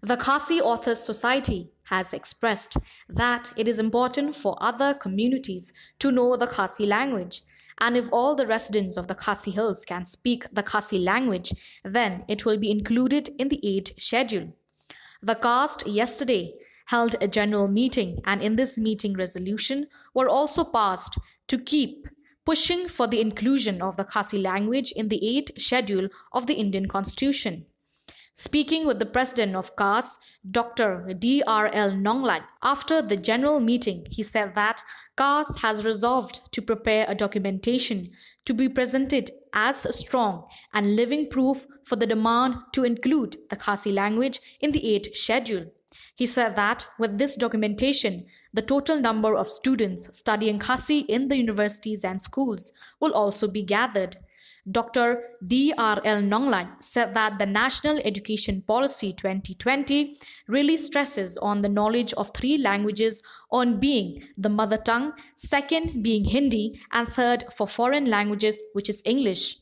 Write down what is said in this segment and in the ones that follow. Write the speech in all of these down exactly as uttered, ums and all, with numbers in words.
The Khasi Authors Society has expressed that it is important for other communities to know the Khasi language, and if all the residents of the Khasi Hills can speak the Khasi language, then it will be included in the eighth schedule. The caste yesterday held a general meeting, and in this meeting, resolution were also passed to keep pushing for the inclusion of the Khasi language in the eighth schedule of the Indian Constitution. Speaking with the president of caste, Doctor D R L Nonglait, after the general meeting, he said that caste has resolved to prepare a documentation to be presented as strong and living proof for the demand to include the Khasi language in the eighth schedule. He said that with this documentation, the total number of students studying Khasi in the universities and schools will also be gathered. Doctor D R L Nonglait said that the National Education Policy twenty twenty really stresses on the knowledge of three languages, on being the mother tongue, second being Hindi, and third for foreign languages, which is English.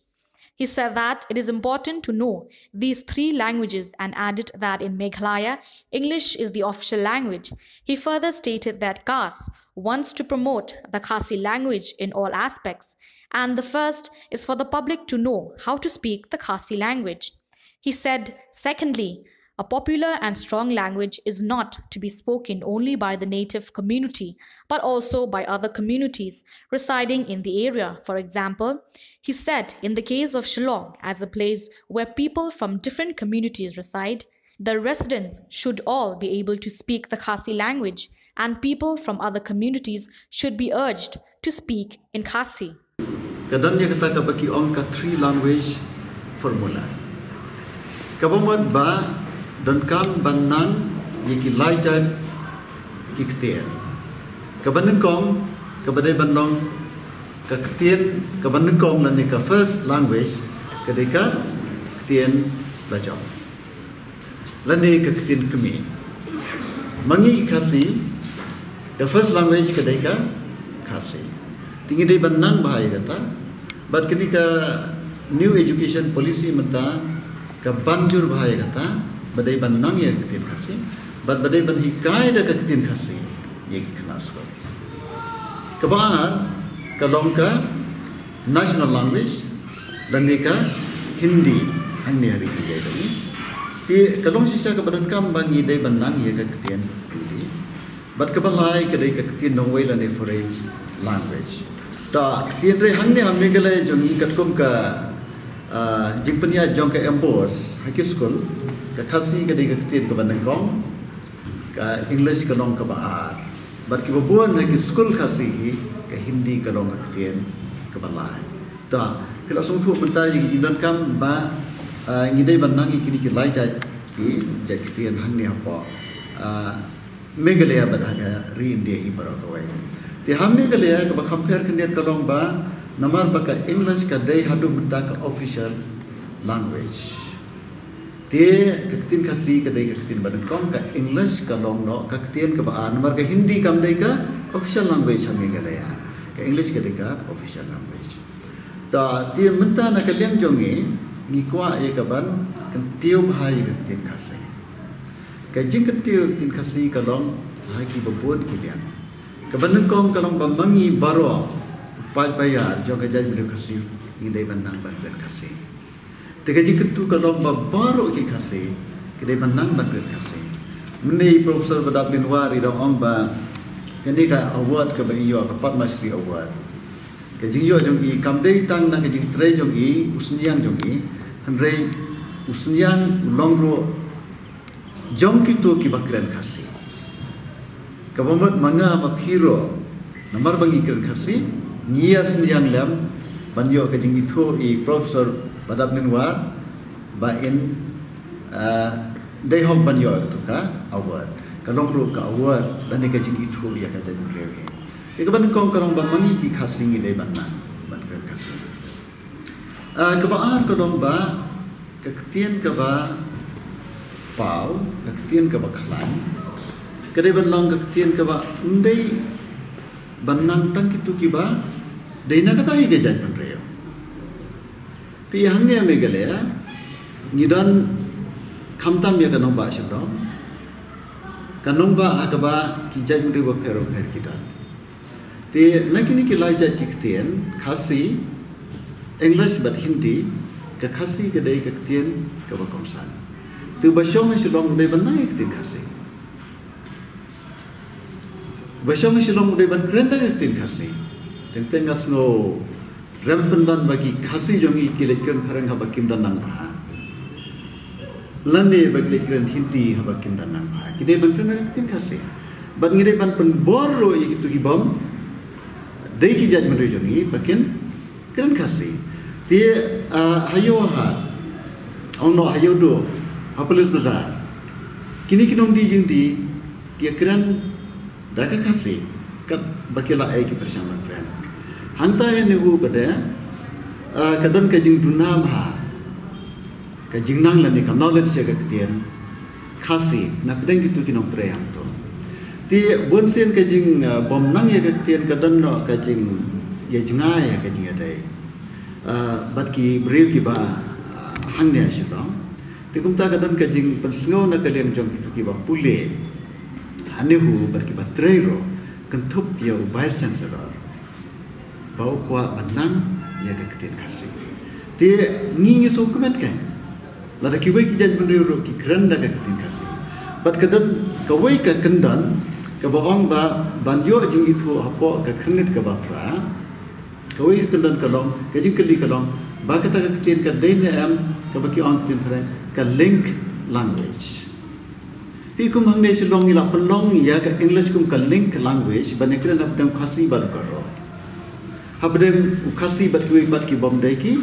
He said that it is important to know these three languages and added that in Meghalaya, English is the official language. He further stated that caste wants to promote the Khasi language in all aspects, and the first is for the public to know how to speak the Khasi language. He said, secondly, a popular and strong language is not to be spoken only by the native community, but also by other communities residing in the area. For example, he said, in the case of Shillong, as a place where people from different communities reside, the residents should all be able to speak the Khasi language, and people from other communities should be urged to speak in Khasi. Ka don ïa kata kaba ki ong ka three language formula. Kaba mut ba donkam ban nang ïa ki lai jait ki ktien. Kaba nyngkong, kaba dei ban long ka ktien kaba nyngkong lane ka first language, ka dei ka ktien lajong lane ka ktien kmie. Ma ngi ki Khasi, ka first language ka dei ka Khasi. Te ngi dei ban nang bha ïa kata. Bad kane ka New Education Policy mynta ka ban jur bha ïa kata, ba dei ban nang ïa ka ktien Khasi, bad ba dei ban hikai da ka ktien Khasi ïa ki khynnah skul. Kaba ar ka long ka national language, lane ka Hindi hangne ha ri India jong ngi. Te ka long shisha kaba donkam ba ngi dei ban nang ïa ka ktien Hindi. Bad kaba lai ka dei ka ktien nongwei lane foreign language. Te hynrei hangne ha Meghalaya jong ngi katkum ka, ah, jingpynïaid jong ka MBOSE ha ki skul, ka Khasi ka dei ka ktien kaba nyngkong, ka English ka long kaba ar. Bad kiba bun ha ki skul Khasi hi ka Hindi ka long ka ktien kaba lai. Te phi la sngewthuh mynta ïa ki jingdonkam ba, ah, ngi dei ban nang ïa kine ki lai jait ki jait ktien hangne hapoh, ah, Meghalaya bad ha ka ri India hi baroh kawei. Te ha Meghalaya kaba kham pher khyndiat ka long ba namar ba ka English ka dei haduh mynta ka official language. Te ka ktien Khasi ka dei ka ktien ba nyngkong, ka English ka long noh ka ktien kaba ar, namar ka Hindi kam dei ka official language ha Meghalaya. Ka English ka dei ka official language. Te, te mynta na ka liang jong ngi, ngi kwah ïa ka ban kyntiew bha ïa ka ktien Khasi. Ka jingkyntiew ïa ka ktien Khasi ka long ha kiba bun ki liang. Kaba nyngkong ka long ba ma ngi baroh paid ba ïar jong ka jaitbynriew Khasi ngi dei ban nang ban kren Khasi. Te ka jingkyntu ka long ba baroh ki Khasi ki dei ban nang ban kren Khasi. Mynne Professor Badap Linwar i dang ong ba kane ka award kaba i ïoh, ka Padma Shri Award, ka jingïoh jong i kam dei tang na ka jingtrei jong i, u synñiang jong i, hynrei u synñiang u long ruh jong kito kiba kren Khasi. Kaba mut ma nga ma phi ruh, namar ba ngi kren Khasi, ngi ïa synñiang lem ban ïoh ka jingithuh ïa i Professor Badap Linwar ba in, ah, dei hok ban ïoh ïa kato ka award. Ka long ruh ka award lane ka jingithuh ïa ka jaitbynriew hi. Te kaba nyngkong ka long ba ma ngi ki Khasi ngi dei ban nang ban kren Khasi. Ah, kaba ar ka long ba ka ktien kaba paw, ka ktien kaba khlaiñ, ka dei ban long ka ktien kaba ym dei ban nang tang kito kiba dei na kata hi ka jaitbynriew. Te hangne ha Meghalaya ngi don Khamtam ïa ka nongbah sha dong. Ka nongbah ha kaba ki jaitbynriew bapher bapher ki don. Te na kine ki lai jait ki ktien, Khasi, English bad Hindi, ka Khasi ka dei ka ktien kaba kongsan. Te ba shong ha Shillong u dei ban nang ïa ka ktien Khasi. Ba shong ha Shillong u dei ban kren da ka ktien Khasi. Teng teng nga sngew rem pynban ba ki Khasi jong ngi ki leit kren phareng haba kim da nang bha. Lane ba ki leit kren Hindi haba kim da nang bha. Ki dei ban kren da ka ktien Khasi. Bad ngi dei ban pynbor ruh ïa kitu ki bym dei ki jaitbynriew jong ngi ba kin kren Khasi. Te, ah, ha Ïew Hat, ong noh ha Ïewduh, ha Police Bazar. Kine ki nongdie jingdie ki kren da ka Khasi, katba ki la ai ki pyrshang ban kren. Hangta ïa ne u ba dei, ah, ka don ka jingduna bha, ka jingnang lane ka knowledge ïa ka ktien Khasi na pdeng kitu ki nongtrei hangto. Te bun sien ka jing, ah, bym nang ïa ka ktien ka don noh ka jingïajngai ïa ka jingïadei, ah, bad ki briew kiba, ah, hangne ha Shillong. Te kumta ka don ka jingpynsngew na ka liang jong kitu kiba pule ha NEHU bad kiba trei ruh, kynthup ïa u Vice Chancellor ba u kwah ban nang ïa ka ktien Khasi. Te ngi ngi sngewkmen kein lada kiwei ki jaitbynriew ruh ki kren da ka ktien Khasi. Bad ka don kawei ka kyndon kaba ong ba ban ïoh jingithuh hapoh ka khyrnit kaba phra. Kawei ka kyndon ka long, ka jingkylli ka long ba kata ka ktien ka dei ne em kaba ki ong ktien phareng ka link language. Phi kum hangne Shillong ngi la pynlong ïa ka English kum ka link language ban ïakren hapdeng Khasi bad u Garo, hapdeng u Khasi bad kiwei pat ki bym dei ki,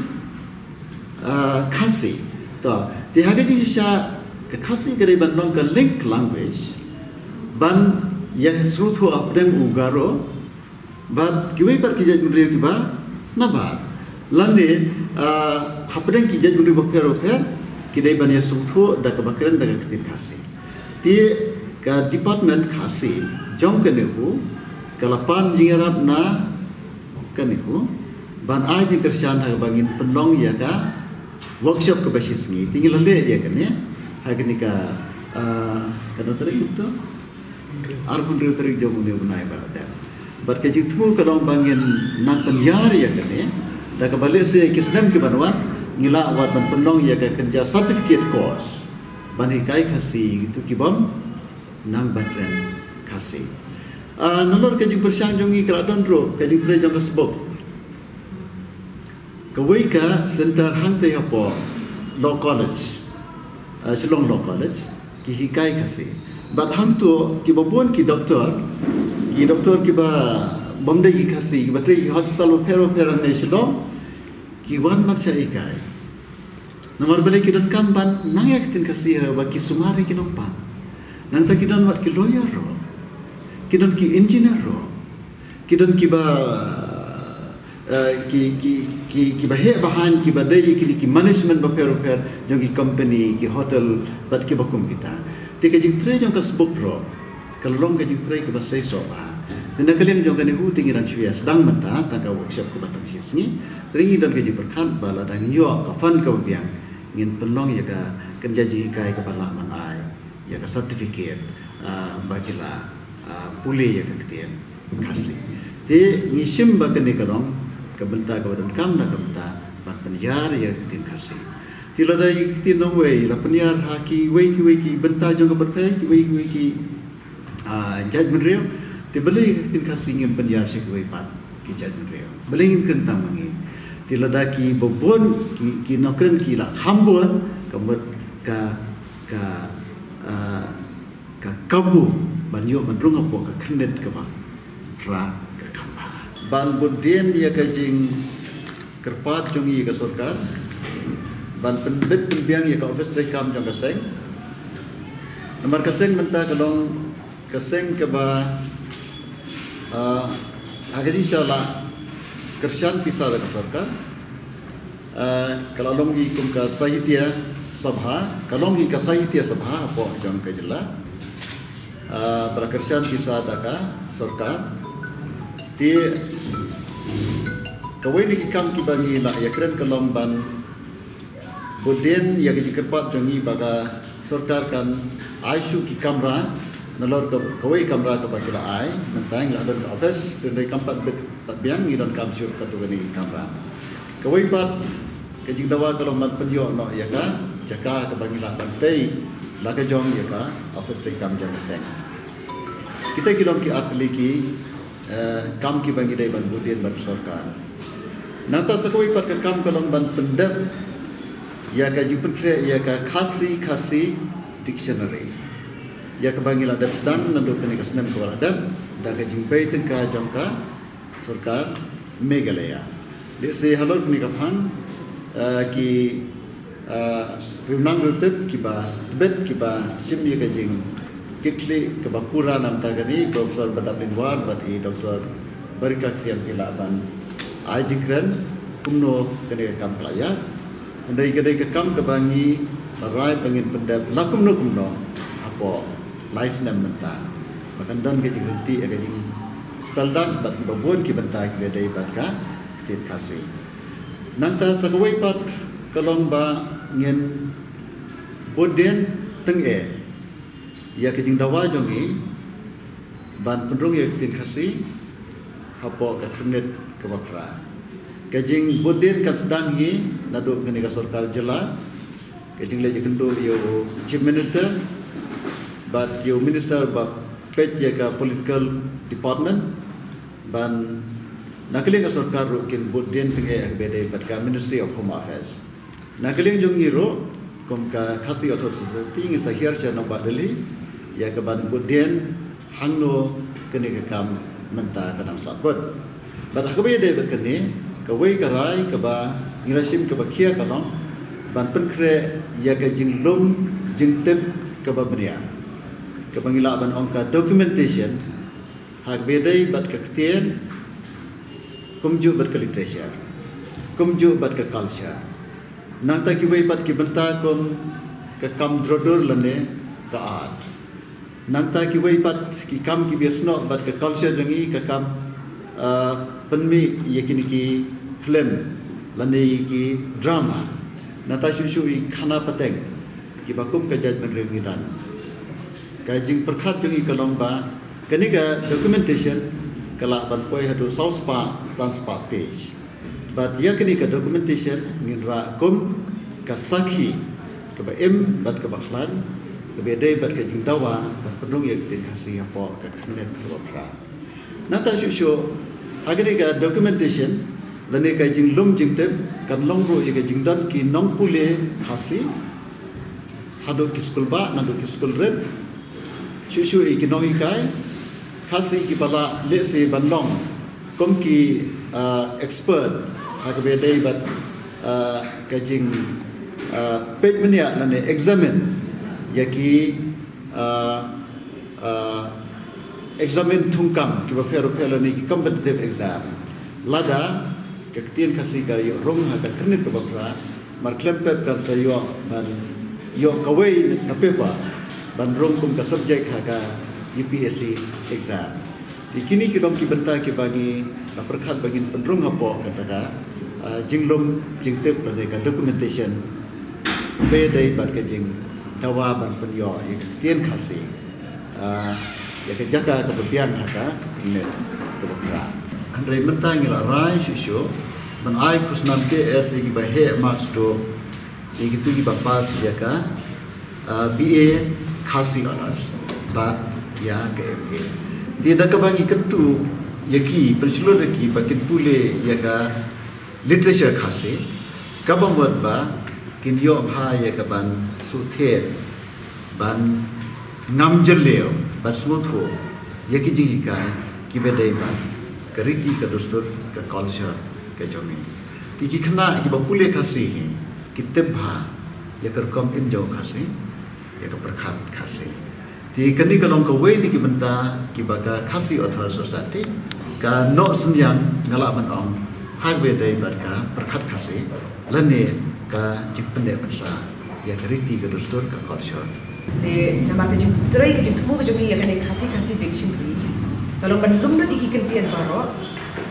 ah, Khasi. To, te ha ka jingshisha ka Khasi ka dei ban long ka link language ban ïa sngewthuh hapdeng u Garo bad kiwei pat ki jaitbynriew kiba nabar, lane, ah, hapdeng ki jaitbynriew bapher bapher ki dei ban ïa sngewthuh da kaba kren da ka ktien Khasi. Te ka department Khasi jong ka NEHU ka la pan jingïarap na ka NEHU ban ai jingkyrshan ha kaba ngin pynlong ïa ka workshop kaba shisngi. Te ngi la leh ïa kane ha kane ka, ah, katno tarik to? Arphew hynriew tarik jong une u bnai ba la dep. Bad ka jingthmu ka long ba ngin nang pynïar ïa kane da kaba lehse ki snem ki ban wan ngi lah wat ban pynlong ïa ka kynja certificate course ban hikai Khasi ïa kitu ki bym nang ban kren Khasi. Ah, nalor ka jingpyrshang jong ngi ka la don ruh ka jingtrei jong ka sbok. Kawei ka center hangtei hapoh Law College, ah, Shillong Law College, ki hikai Khasi. Bad hangto kiba bun ki doktor, ki doktor kiba bym dei ki Khasi, kiba trei ki hospital bapher bapher hangne Shillong, ki wan ban shah hikai. Namar balei ki donkam ban nang ïa ka ktien Khasi ha ba ki sumar ïa ki nongpang. Nangta ki don wat ki lawyer ruh, ki don ki engineer ruh, ki don kiba, eh, ki, ki, ki, kiba heh ba haiñ, kiba dei ïa kine ki management bapher bapher jong ki company, ki hotel bad kiba kum kita. Te ka jingtrei jong ka sbok ruh ka long ka jingtrei kaba seisoh bha. Te na ka liang jong ka NEHU te ngi dang shu ïa sdang mynta tang ka workshop kaba tang shisngi. Te ngi don ka jingpyrkhat ba lada ngi ïoh ka fund kaba biang ngin pynlong ïa ka kynja jinghikai kaba lah ban ai ïa ka certificate, ah, ba ki la, ah, pule ïa ka ktien Khasi. Te ngi shim ba kane ka long ka bynta kaba donkam na ka bynta ban pynïar ïa ka ktien Khasi. Te lada ïa ka ktien nongwei la pynïar ha kiwei kiwei ki bynta jong ka pyrthei, kiwei kiwei ki, ah, jaitbynriew, te balei ïa ka ktien Khasi ngim pynïar sha kiwei pat ki jaitbynriew? Balei ngim kren tang ma ngi? Te lada kiba bun ki, ki nongkren ki la kham bun, ka mut ka, ka, ah, ka kabu ban ïoh ban rung hapoh ka khyrnit kaba phra ka kham bha. Ban bud dien ïa ka jingkyrpad jong ngi ïa ka sorkar ban pynbit pynbiang ïa ka office treikam jong ka seng. Namar ka seng mynta ka long ka seng kaba, ah, ha ka jingshisha la kyrshan pisa da ka sorkar. Ah, ka la long hi kum ka Sahitya Sabha, ka long hi ka Sahitya Sabha hapoh jong ka jylla. Ah, ba la kyrshan pisa da ka sorkar. Te kawei na ki kam kiba ngi la ïakren ka long ban bud dien ïa ka jingkyrpad jong ngi ba ka Sorkar kan ai shuh ki kamra, nalor ka kawei kamra kaba ki la ai, mynta ngi la don ka office, hynrei kam pat bit pat biang ngi donkam shuh katto katne ki kamra. Kawei pat ka jingdawa ka long ban pynïoh noh ïa ka jaka kaba ngi lah ban tei la ka jong ïa ka office treikam jong ka seng. Kita ki long ki artylli ki eh, kam kiba ngi dei ban buddien bad sorkar. Nangta sa kawei pat ka kam ka long ban pyndep ïa ka jingpynkhreh ïa ka Khasi Khasi Dictionary, ïa kaba ngi la dep sdang naduh kane ka snem kaba la dep da ka jingbei tyngka jong ka sorkar Meghalaya. Lehse halor kane ka phang, eh, ki, eh, riewniam riewtip kiba tbit kiba shim ïa ka jingkitkhlieh kaba pura na ka bynta kane, Professor Badaplin War bad i Doctor Barika Ktien ki lah ban ai jingkren kumno kane ka kam ka la ïaid. Hynrei ka dei ka kam kaba ngi la rai ba ngin pyndep la kumno kumno hapoh lai snem mynta. Ba kan don ka jingryntih ïa ka jingspeldak bad kiba bun ki bynta kiba dei bad ka ktien Khasi. Nangta sa kawei pat ka long ba ngin buddien tyngeh ïa ka jingdawa jong ngi ban pynrung ïa ka ktien Khasi hapoh ka khyrnit kaba phra. Ka jingbuddien kan sdang hi naduh kane ka sorkar jylla, ka jingleit ïakynduh ïa u Chief Minister bad ïa u Minister ba peit ïa ka political department, ban na ka liang ka sorkar ruh kin buddien tyngeh ha kaba dei bad ka Ministry of Home Affairs. Na ka liang jong ngi ruh kum ka Khasi Authors Society ngi sa hiar sha Nongbah Delhi ïa ka ban buddien hangno kane ka kam mynta ka dang sahkut. Bad ha kaba ïadei bad kane, kawei ka rai kaba ngi la shim kaba khia ka long ban pynkhreh ïa ka jinglum jingtip kaba bniah, kaba ngi lah ban ong ka documentation, ha kaba ïadei bad ka ktien, kumjuh bad ka literature, kumjuh bad ka culture. Nangta kiwei pat ki bynta kum ka kam drodur lane ka art. Nangta kiwei pat ki kam kiba ïasnoh bad ka culture jong ngi, ka kam, ah, pynmih ïa kine ki film lane ïa ki drama. Nangta shuh shuh i khana pateng kiba kum ka jaitbynriew ngi don. Ka jingpyrkhat jong ngi ka long ba kane ka documentation ka lah ban poi haduh saw spah san spah page. Bad ïa kane ka documentation ngin rah kum ka sakhi kaba im bad kaba khlaiñ kaba ïadei bad ka jingdawa ban pynrung ïa ka ktien Khasi hapoh ka khyrnit kaba phra. Nangta shuh shuh ha kane ka documentation lane ka jinglum jingtip kan long ruh ïa ka jingdon ki nongpule Khasi haduh ki skul bah, naduh ki skul rit, shuh shuh ïa ki nonghikai Khasi kiba lah lehse ban long kum ki, ah, expert ha kaba ïadei bad, ah, ka jing, ah, peit bniah lane examine ïa ki, ah, ah, examine thungkam kiba pher pher lane ki competitive exam. Lada ka ktien Khasi ka ïoh rung ha ka khyrnit kaba phra, mar khlem pep kan sa ïoh ban ïoh kawei ka paper ban rung kum ka subject ha ka U P S C exam. Te kine ki long ki bynta kiba ngi la pyrkhat ba ngin pynrung hapoh kata ka, ah, jinglum jingtip lane ka documentation ba ïadei bad ka jingdawa ban pynïoh ïa ka ktien Khasi, ah, ïa ka jaka kaba biang ha ka khyrnit kaba phra. Hynrei mynta ngi la rai shuh shuh ban ai khusnam K S ïa kiba heh marks duh ïa kito kiba pass ïa ka, ah, B A Khasi Honours bad ïa ka M A. Te da kaba ngi kyntu ïa ki, pynshlur ïa ki ba kin pule ïa ka literature Khasi, kaba mut ba kin ïoh bha ïa ka ban shu thied, ban ngam jylliew, ban sngewthuh ïa ki jinghikai kiba dei bad ka riti ka dustur ka culture ka jong ngi. Ki, ki khynnah kiba pule Khasi hi ki tip bha ïa ka rukom im jong Khasi, ïa ka pyrkhat Khasi. Te kane ka long kawei na ki bynta kiba ka Khasi Author Society ka noh synñiang, nga lah ban ong, ha kaba ïadei bad ka pyrkhat Khasi lane ka jingpynneh pynsaw ïa ka riti ka dustur ka culture. Te namar ka jingtrei ka jingthmu ka jong ngi ïa kane Khasi Khasi Dictionary ka long ban lum lut ïa ki kyntien baroh.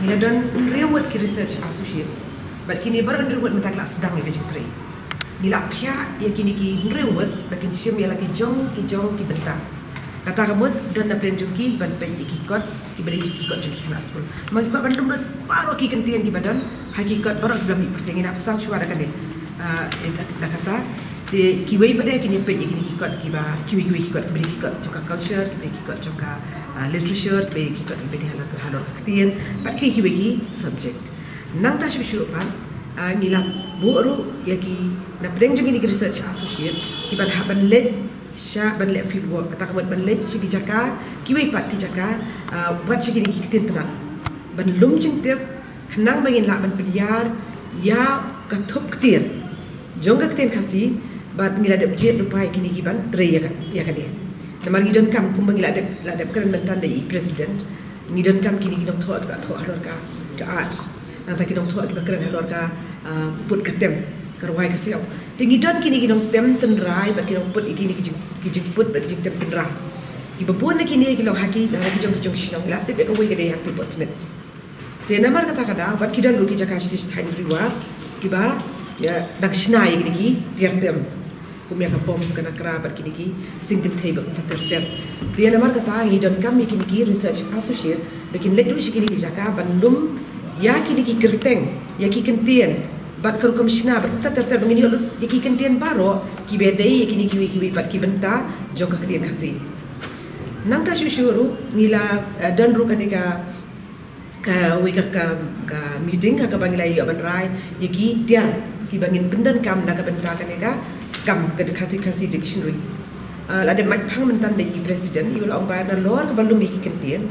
Ngi la don hynriew ngut ki research associates bad kine baroh hynriew ngut mynta ki la sdang ïa ka jingtrei. Ngi la phiah ïa kine ki hynriew ngut ba kin shim ïa la ki jong ki jong ki bynta. Kata ka mut don na pdeng jong ki ban peit ïa ki kot kiba dei ki kot jong ki khynnah skul. Ma ki kwah ban lum lut baroh ki kyntien kiba don ha ki kot baroh kiba la mih pyrthei. Ngin ap sdang shuwa da kane. Ah, da kata te kiwei pat de kin ïa peit ïa kine ki kot kiba kiwei kiwei ki kot kiba dei ki kot jong ka culture, kiba dei ki kot jong ka, ah, literature, kiba dei ki kot kiba dei halor halor ka ktien bad kiwei kiwei ki subject. Nangta shuh shuh pat, ah, ngi la buh ruh ïa ki na pdeng jong kine ki research associate kiban hap ban leit sha ban leh field work, kata ka mut ban leit sha ki jaka, kiwei pat ki jaka, ah, wat sha kine ki ktien tnat ban lum jingtip khnang ba ngin lah ban pynïar ïa ka thup ktien jong ka ktien Khasi. Bad ngi la dep jied lypa ïa kine kiban trei ïa ka, ïa kane. Namar ngi donkam kumba ngi la dep, la dep kren mynta da i president. Ngi donkam kine ki nongthoh kiba thoh halor ka, ka art. Nangta ki nongthoh kiba kren halor ka, ah, put ka tem, ka rwai ka siaw. Te ngi don kine ki nongtem tynrai bad ki nongput ïa kine ki jing, ki jingput bad ki jingtem tynrai. Kiba bun na kine ki long ha ki, ha ki jong ki jong shnong, la tip ïa kawei ka dei ha Tilbok Smit. Te namar kata ka daw bad ki don ruh ki jaka shi thaiñ riwa kiba, ïa, dang shna ïa kine ki tiar tem. Kum ïa ka bom ka nakra bad kine ki sing kynthei bad kumta ter ter. Te namar kata ngi donkam ïa kine ki research associate ba kin leit ruh sha kine ki jaka ban lum ïa kine ki kyrteng, ïa ki kyntien bad ka rukom shna bad kumta ter ter ba ngin ïoh lut ïa ki kyntien baroh kiba dei ïa kine kiwei kiwei pat ki bynta jong ka ktien Khasi. Nangta shuh shuh ruh ngi la, eh, don ruh kane ka kawei ka, ka, ka meeting ha kaba ngi la ïoh ban rai ïa ki tiar kiba ngin pyndonkam na ka bynta kane ka kam ka Khasi Khasi dictionary. Ah, la dep mait phang mynta da i president, i ba la ong ba nalor kaba lum ïa ki kyntien.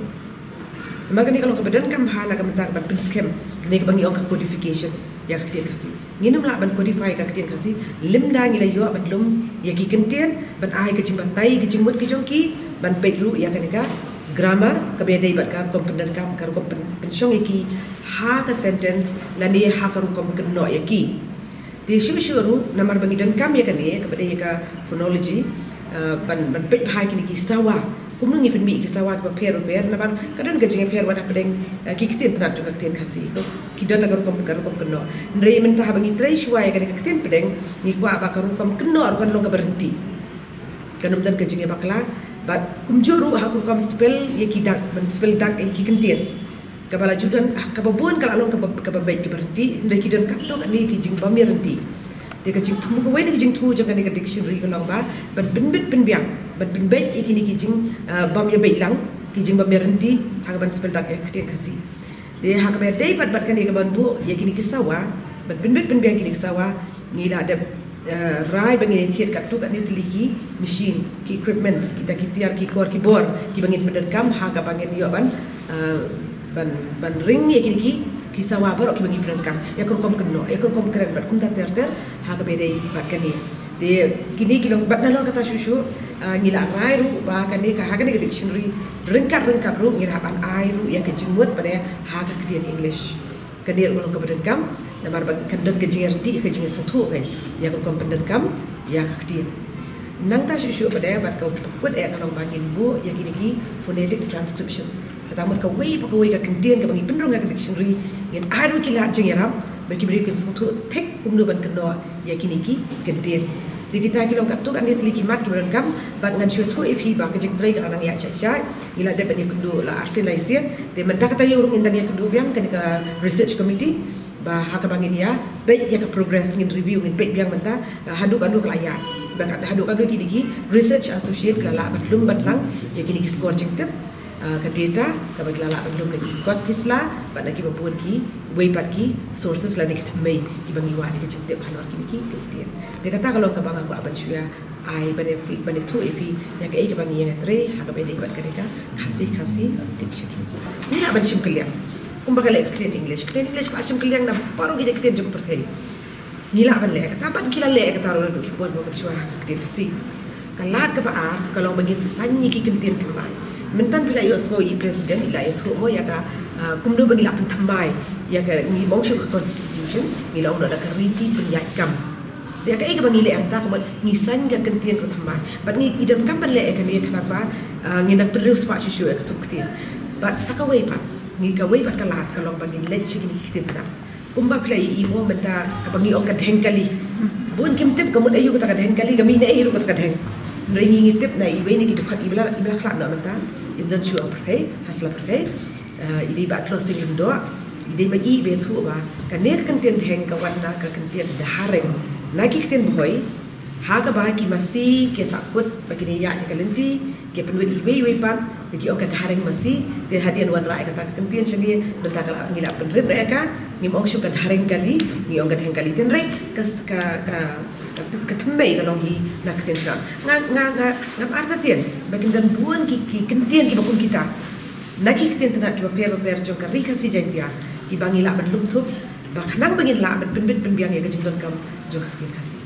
Namar kane ka long kaba donkam bha na ka bynta ban pynskhem ne kaba ngi ong ka codification ïa ka ktien Khasi. Ngin ym lah ban codify ka ktien Khasi lymda ngi la ïoh ban lum ïa ki kyntien, ban ai ka jingbatai ka jingmut ka jong ki, ban peit ruh ïa kane ka grammar kaba ïadei bad ka rukom pyndonkam, ka rukom pyn, pynshong ïa ki ha ka sentence lane ha ka rukom kynnoh ïa ki. Te shuh shuh ruh namar ba ngi donkam ïa kane kaba dei ïa ka phonology, eh, ban, ban peit bha ïa kine ki sawa. Kumno ngi pynmih ïa ki sawa kiba pher bapher, namar ka don ka jingïapher wat hapdeng, eh, ki ktien tnat jong ka ktien Khasi. Ki don la ka rukom, ka rukom kynnoh. Hynrei mynta haba ngi trei shuwa ïa kane ka ktien pdeng, ngi kwah ba ka rukom kynnoh ruh kan long kaba ryntih. Kan ym don ka jingïabakla bad kumjuh ruh ha ka rukom spell ïa ki dak, ban spell dak ïa ki kyntien. Kaba la ju don, ah, kaba bun ka la long kaba, kaba beit kaba ryntih, hynrei ki don katto katne ki jingbym ïaryntih. Te ka jingthmu, kawei na ki jingthmu jong kane ka dictionary ka long ba ban pynbit pynbiang, ban pynbeit ïa kine ki jing, ah, bym ïabeit lang, ki jingbym ïaryntih ha kaban spell dak ïa ka ktien Khasi. Te ha kaba ïadei bad, bad kane kaban buh ïa kine ki sawa, ban pynbit pynbiang kine ki sawa, ngi la dep, eh, rai ba ngin ïa thied katto katne tylli ki machine, ki equipments, kita ki tiar, ki kor, ki bor kiba ngin pyndonkam ha kaba ngin ïoh ban, eh, ban, ban ring ïa kine ki, ki sawa baroh kiba ngin pyndonkam ïa ka rukom kynnoh, ïa ka rukom kren bad kumta ter ter ha kaba ïadei bad kane. Te kine ki long bad nalor kata shuh shuh, ah, ngi la rai ruh ba kane ka, ha kane ka dictionary ryngkat ryngkat ruh ngi hap ban ai ruh ïa ka jingmut ba dei ha ka ktien English. Kane ruh ka long kaba donkam namar ba kan don ka jingïaryntih, ka jingïasngewthuh kan ïa ka rukom pyndonkam ïa ka ktien. Nangta shuh shuh pat de bad ka kut eh ka long ba ngin buh ïa kine ki phonetic transcription. Kata mut kawei pa kawei ka kyntien kaba ngi pynrung ha ka dictionary, ngin ai ruh ki lad jingïarap ba ki briew kin sngewthuh thik kumno ban kynnoh ïa kine ki kyntien. Te kita ki long katto katne tylli ki mat kiba donkam bad ngan shu ïathuh ïa phi ba ka jingtrei ka la nang ïaid shai shai. Ngi la dep ban ïakynduh la arsien laisien. Te mynta ka taïew ruh ngin dang ïakynduh biang kane ka research committee ba ha kaba ngin ïa peit ïa ka progress, ngin review, ngin peit biang mynta, ah, haduh katno ka la ïaid. Ba ka, haduh katno kine ki research associate ki la lah ban lum ban lang ïa kine ki score jingtip, ah, ka data kaba ki la lah ban lum na ki kot ki sla bad na kiba bun kiwei pat ki sources lane ki thymmei kiba ngi wad ïa ka jingtip halor kine ki kyntien. Te kata ka long kaba nga kwah ban shu ïa ai ban ïa phi, ban ïathuh ïa phi ïa kaei kaba ngi ïa trei ha kaba ïadei bad kane ka Khasi Khasi dictionary. Ngi lah ban shim kylliang kumba ka leh ka ktien English. Ktien English ka la shim kylliang na baroh ki jait ktien jong ka pyrthei. Ngi lah ban leh kata bad ki la leh kata ruh naduh ki por ba mynshuwa ha ka ktien Khasi. Ka lad kaba ar ka long ba ngin saiñ ïa ki kyntien thymmai. Mynta phi la ïohsngew i president i la ïathuh mo ïa ka, ah, kumno ba ngi lah pynthymmai ïa ka, ngi ong shuh ka constitution, ngi la ong noh da ka riti pynïaid kam. Ïa kaei kaba ngi leh hangta ka mut ngi saiñ ka kyntien ka thymmai. Bad ngi, ngi donkam ban leh ïa kane khnang ba, ah, ngin nang pynriewspah shuh shuh ïa ka thup ktien. Bad sa kawei pat, ngi kawei pat ka lad ka long ba ngin leit sha kine ki ktien tnat. Kumba phi la ïohi mo mynta kaba ngi ong ka dhengkali. Bun kim tip ka mut aïu kata ka dheng kali, ka mih na ei ruh kata ka dheng. Hynrei ngi ngi tip na iwei na ki dkhot iba la, iba la khlad noh mynta, im don shuh ha pyrthei, ha sla pyrthei. Eh, i dei Bah Tlosing Lyngdoh, i dei ma i iba ïathuh ba kane ka kyntien dheng ka wan na ka kyntien dhareng na ki ktien Bhoi, ha kaba ki masi ki sahkut ba kin ïaid ïa ka lynti, ki pynwit iwei iwei pat, te ki ong ka dhareng masi. Te hadien wanrah ïa kata ka kyntien sha ngi, mynta ka la, ngi la pynrit ïa ka, ngim ong shuh ka dhareng kali, ngi ong ka dheng kali. Te hynrei ka, ka, ka, ka, ka thymmei ka long hi na ka ktien Tnat. Nga, nga, nga, ngam artatien ba kin don bun ki, ki kyntien kiba kum kita na ki ktien Tnat kiba pher bapher jong ka Ri Khasi Jaiñtia, kiba ngi lah ban lum thup, ba khnang ba ngin lah ban pynbit pynbiang ïa ka jingdonkam jong ka ktien Khasi.